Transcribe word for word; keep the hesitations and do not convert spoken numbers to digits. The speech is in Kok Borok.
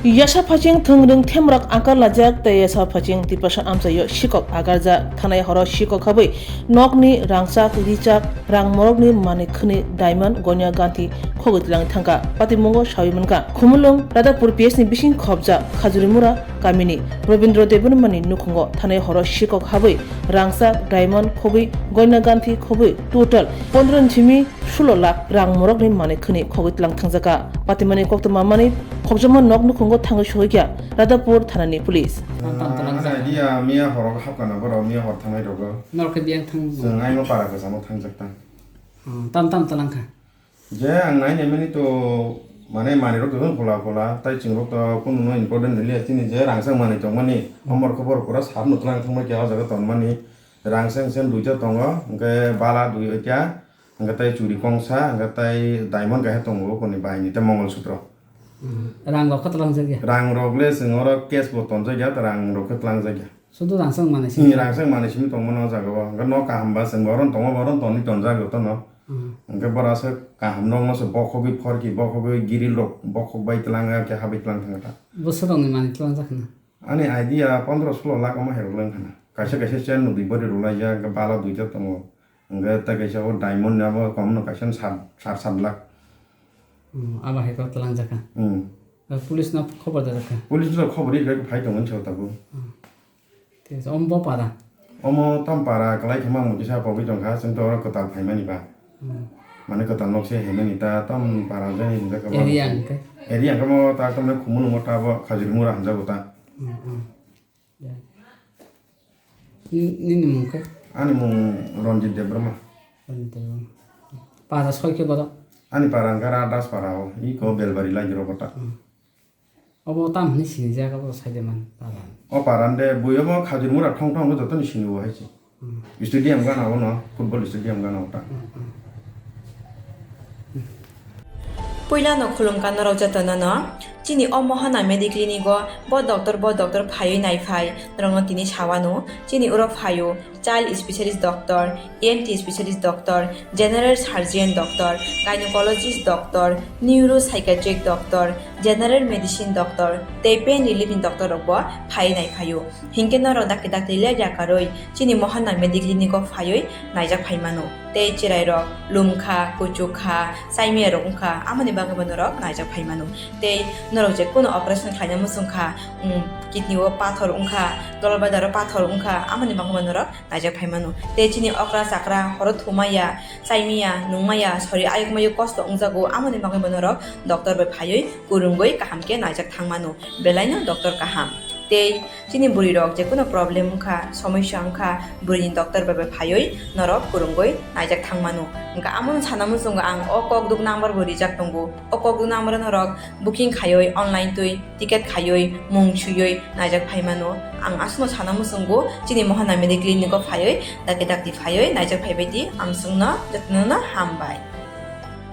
Yasa phaching thwngrwng themrok angkar lajak tei yasa phaching Tiprasa amchaio sikok agarjak. Thanai horo sikok habwi nokni rangchak, richak, rang morokni manwi khwnwi diamond, goina ganthi khogwi twlangwi thangkha. Patimungo sawi mankha, Khumulwng Radhapur P S ni bising khopjak Khajurimura kamini Robindra Debbarmani nukhungo thanai horo sikok habwi rangchak, diamond khogwi, goina ganthi khogwi total pondro ni simi sulo lakh rang morokni manwi khwnwi khogwi tlang thangjaka. Patimani koktwma manwi khokjakma nok nukhungo thangwi sohikha Radhapur thanani police. Tam tam tlang Ano jak. Idea miya horo hapkana borok miya hor thangnai rogo. Norok khe biyang thang. Chwng aino para kwchamo thangjak ta. Hmm, tam tam tlang kha. Je ang nai nai mani to mane manwi rok to kola kola tai chwng rok to kunu no important nili chini je rangchak manwi tong mani homor khobor pura sab no tlang thang kya o jaga ton mani rangchak sen duita tongo hwnkhe bala dui kya. Hwnkhe tei churi kongsa, hwnkhe tei diamond kaisa tongo, koni bai ni tei mongol sutro. Hmm. Rang rok khe twlang jakya? Rang rok le chwng oro cash bo tonjak ya, rang rok khe twlang jakya. Sudu rang chwng manwi simi. Hmm, rang chwng manwi simi tongmano o jaga o. Hwnkhe nok kaham ba chwng boron tongo, boron toni tonjak joto no. Hmm. Hwnkhe bora se kaham nok no se bokhogwi phorki, bokhogwi giril rok bokhok bai twlang ya, khe habai twlang thang kha. Bwswk rok ni manwi twlang jak khna? Ani idea pondro sulo lakh omo herok leng khna. Kaisa kaisa chain no dui bari rwlai ya, hwnkhe bala duita tongo. Hwnkhe tei kaisa o diamond ni abo kom no kaisa sat, sat, sat lakh. Hmm, abo hai khe twlang jakha. Hmm. Ah, police no khobor da jakha. Police no khobor ri phai tongo chwng tabuk. Hmm. Thik ase, omo bo para? Omo tam para kwlai khe mang mukisa pogwi tongkha, chwng to oro kwtal phaimani ba. Hmm. Mane kwtal nok se hinmani ta tam para jani hinjak khe ba. Area hwnkhe? Area hwnkhe mo ta tam Khumulwng mo ta bo Khajurimura hinjago ta. Hmm, hmm. Ni-, nini mung khe? Ani mung Ranjit Debbarma. Ranjit Debbarma. Para soi khe borok? Ani para hwnkhe Radas para o, iko Belbari lagi rok ta. Hmm. Obo tam hwnwi sinijak, abo sai de man para. O para de bui obo Khajurimura thong thong joto ni sini o hai se. Hmm. Stadium gana o no, football stadium gana o ta. Hmm, hmm. Puilano khulumkha norok jotono no. Chini o Mohana Mediclinic o bo doctor, bo doctor phaiwi naiphai, norokno tini sawano. Chini oro phaio child specialist doctor, E N T specialist doctor, general surgeon doctor, gynecologist doctor, neuropsychiatric doctor, general medicine doctor, tei pain relief ni doctor rok bo phaiwi naiphaio. Hinkhe norok dakti dakti ler yakarwi chini Mohana Mediclinic o phaiwi naijak phaimano. Tei chwrairok lumkha, kuchukha, chaimiyarok wngkha, amoni bagwibo norok naijak phaimano. Tei norok je kunu operation khlaina muchungkha, um, kidney o pathor wngkha, dolbadaro pathor wngkha, amoni bagwibo norok naijak phaimano. Tei chini okra chakra horo thumaya, chaimaya, nungmaya, sori ayuk mayuk kosto wngjago, amoni bagwibo norok doctor bai phaiwi kwrwngwi kaham khe naijak thangmano. Belaino doctor kaham. Tei chini bwrwi rok jekunu problem wngkha, somosya wngkha, bwrwini doctor bai bai phaiwi norok kwrwngwi naijak thangmano. Hwnkha amono sana muchungo ang o kokduk number bo rijak tongo. O kokduk number o norok booking khaiwi online twi ticket khaiwi mung suiwi naijak phaimano. Ang aswkno sana muchungo chini Mohana Mediclinic o phaiwi dakti dakti phaiwi naijak phaibai di, amswkno jotono no hambai.